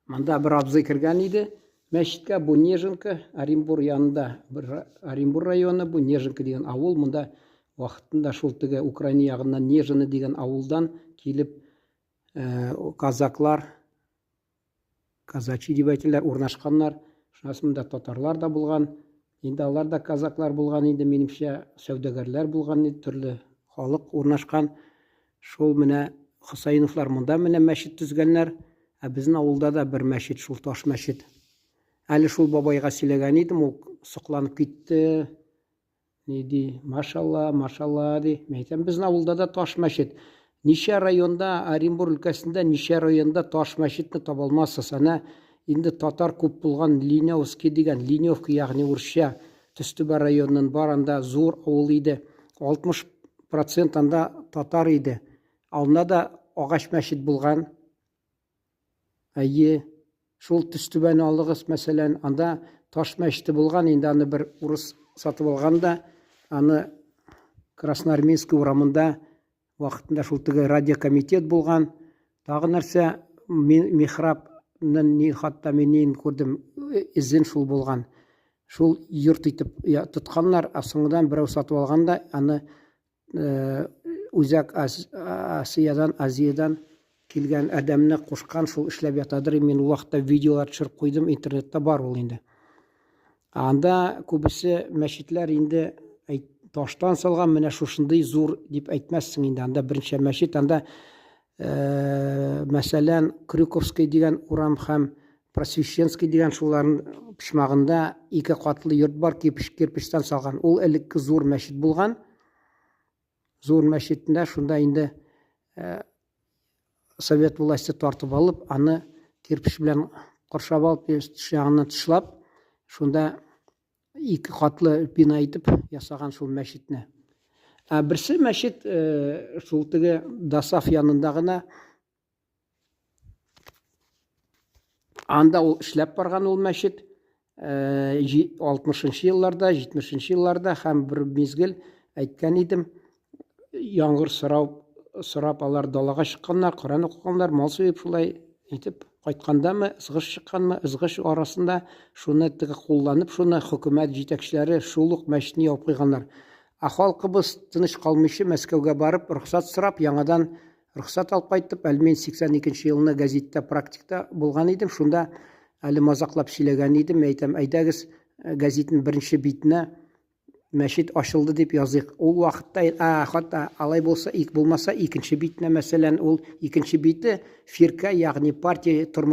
Монда бер абзый кергән иде мәчеткә, бу Неженка, Оренбур янында, бер Оренбур районы, бу Неженка дигән авыл, монда вакытында шул теге Украина ягыннан Нежина дигән авылдан килеп казаклар, казачи дип әйтәләр, урнашканнар. Шуннан соң монда татарлар да булган. Инде алар да казаклар булган инде, минемчә, сәүдәгәрләр булган инде, төрле халык урнашкан. Шул менә Хосаиновлар монда менә мәчет төзгәннәр. Ә безнең авылда да бер мәчет, шул таш мәчет. Әле шул бабайга сөйләгән идем, ул сокланып китте. Ни ди, машалла, машалла, ди. Мин әйтәм, безнең авылда да таш мәчет. Ничә районда, Оренбур өлкәсендә ничә районда таш мәчетне таба алмассыз. Әнә инде татар күп булган Линевский дигән, Линевка, ягъни урысча, Төстүбә районыннан бар анда зур авыл иде. 60 процент анда татар иде. Анда да агач мәчет булган. Әйе, шул Төстүбәне алыгыз, мәсәлән, анда таш мәчете булган, инде аны бер урыс сатып алган да, аны Красноармейский урамында вакытында шул теге радиокомитет булган. Тагы нәрсә, михрабның ни хатта мин ни күрдем, изен шул булган. Шул йорт итеп тотканнар, ә соңыннан берәү сатып алган да, аны Үзәк Асиядән, Азиядән килгән адәмне кушкан, шул эшләп ятадыр. Мин ул вакытта видеолар төшереп куйдым, интернетта бар ул инде. Анда күбесе мәчетләр инде таштан салган, менә шушындый зур дип әйтмәссең инде. Анда берничә мәчет, анда мәсәлән, Крюковский дигән урам һәм Просвещенский дигән шуларның почмагында ике катлы йорт бар, кирпеч, кирпечтән салган. Ул элекке зур мәчет булган. Зур мәчетендә шунда инде совет власте тартып алып, аны кирпеч белән коршап алып, тыш ягыннан тышлап, шунда ике катлы бина итеп ясаган шул мәчетне. Ә берсе мәчет шул теге Дасаф янында гына. Анда ул эшләп барган ул мәчет 60 елларда, 70 елларда һәм бер мизгел әйткән идем, яңгыр сорау сорап алар далага чыкканнар, Коръән укыганнар, мал суеп шулай итеп кайткандамы, ызгыш чыкканмы, ызгыш арасында шуны теге кулланып, шуны хөкүмәт җитәкчеләре шул ук мәчетне ябып куйганнар. Ә халкыбыз тыныч калмыйча Мәскәүгә барып, рөхсәт сорап, яңадан рөхсәт алып кайтып, әле мин 82 елны гәзиттә практикта булган идем, шунда әле мазаклап сөйләгән идем, әйтәм, әйдәгез, гәзитнең беренче битенә мәчет ачылды дип языйк. Ул вакытта, а, хата, алай булса, ик булмаса, икенче битенә, мәсәлән, ул икенче бите фирка, ягъни партия тормыш.